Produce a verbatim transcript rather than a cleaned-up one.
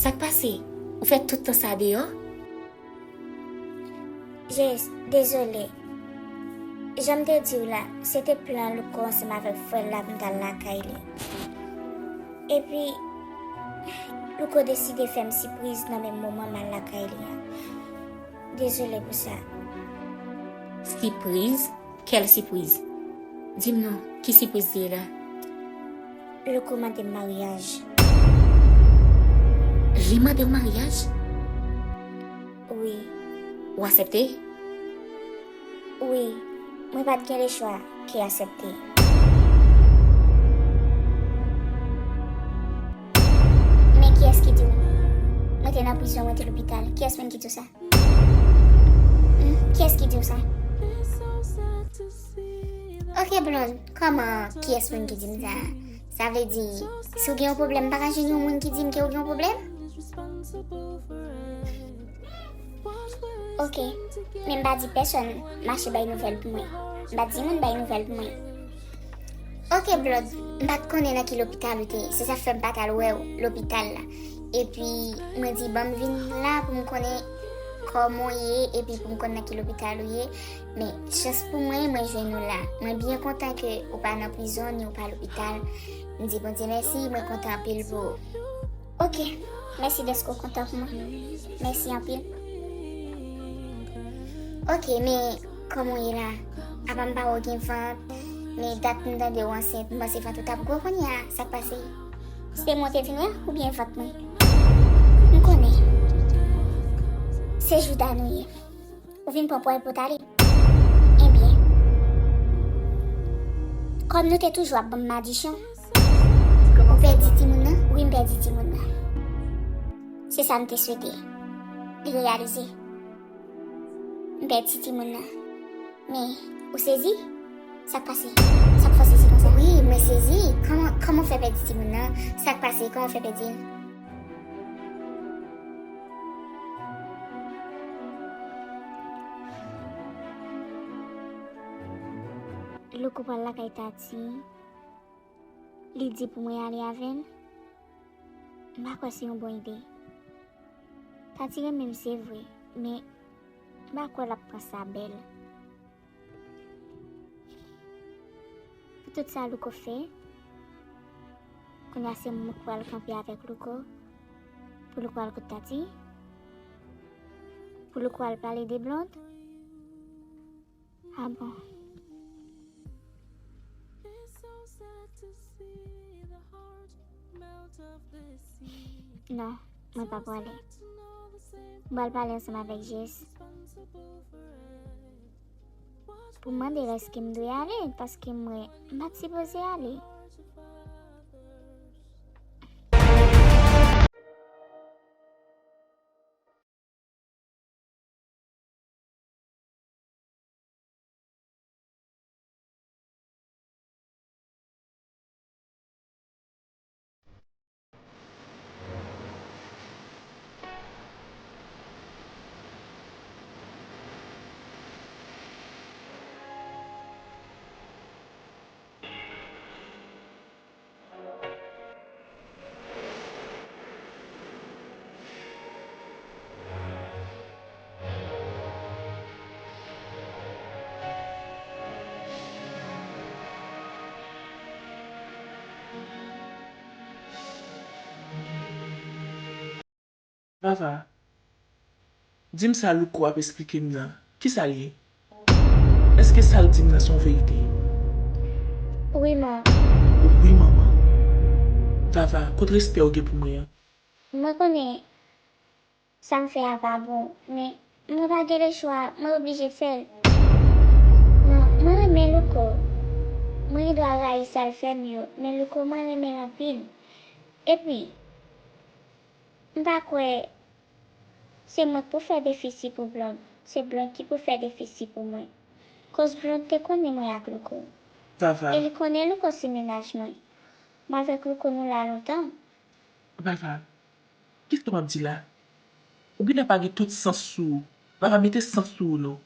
Sa k pase? Ou fè tout tan sa deyò? Jess, dezole. Jan m te di w la, se te plan Louko ansanm avèk frè l la pou m t al lakay li. Epi, Louko deside fè m sipriz nan menm moman m al lakay li an. Dezole pou sa. Sipriz? Kèl sipriz? Di m non, ki sipriz li ye la? Louko mande m maryaj. Li mande w maryaj? Wi. Ou aksepte? Wi. Mwen pa t gen lechwa ke aksepte. Men kiyès ki di w? Mwen te nan prizon, mwen te lopital. Kiyès menm ki di w sa? Hmm, kiyès ki di w sa? Ok, Blonde, kòman kiyès moun ki di m sa? Sa vle di, si w gen yon pwoblèm, m pa ka jwenn yon moun ki di m ke w gen yon pwoblèm? Ok, men m pa di pèsonn mache bay nouvèl pou mwen. M pa di moun bay nouvèl pou mwen. Ok, Blonde, m pa t konnen nan ki lopital ou te ye. Se sa k fè m pa t al wè w lopital la. Epi, mwen di, ban m vin la pou m konnen kòman w ye, epi pou m konn nan ki lopital ou ye. Men, chans pou mwen, mwen jwenn ou la. Mwen byen kontan ke ou pa nan prizon, ni ou pa lopital. M di Bondye mèsi, mwen kontan anpil pou ou. Ok, mèsi dèske w kontan pou mwen. Mèsi anpil. Ok, men kòman w ye la? Apa m pa wè w gen vant, men dat m tande w ansent, m panse vant ou t ap gwo kounye a, sa k pase? Se mwen w te vin wè oubyen vant mwen? M konnen. Se jouda nou ye. Ou vin pran pòz pou w t ale? Ebyen, kòm nou te toujou ap ban m madichon. Ou pèdi timoun nan? Wi, m pèdi timoun nan. Se sa m te swete. Li reyalize. M pèdi timoun nan. Men, ou sezi? Sa k pase? Sa k fè w sezi konsa? Wi, mwen sezi. Kòman, kòman w fè pèdi timoun nan? Sa k pase? Kòman w fè pèdi l? Louko pral lakay Tati. Li di pou mwen ale avè l. M pa kwè se yon bon ide. Tati renmen m, se vre, men m pa kwè l ap pran sa bèl. Pou tout sa Louko fè, kounye a se mwen k pral kanpe avèk Louko, pou Louko al kot Tati, pou Louko al pale de Blonde. Ah bon. Non, mwen pa prale. Mwen pral pale ansanm avèk Jess. Pou mande l èske m dwe ale, paske mwen, m pa t sipoze ale. Vava, di m sa Louko ap esplike m nan, kisa l ye? Èske sa l di m nan se yon verite? Wi, man. Wi, manman. Vava, kot respè w gen pou mwen an? Mwen konnen sa m fè a pa bon, men mwen pa gen lechwa, mwen oblije fè l. Mwen, mwen renmen Louko. Mwen gen dwa rayi sa l fè m yo, men Louko mwen renmen l anpil. Epi, m pa kwè se mwen k pou fè defisi pou Blonde. Se Blonde ki pou fè defisi pou mwen. Koz Blonde te konnen mwen ak Louko. Vava. E li konnen Louko se mennaj mwen. Mwen avèk Louko nou la lontan. Vava, kisa w ap di la? Ou genlè pa gen tout sans sou ou. Vava, mete sans sou ou non.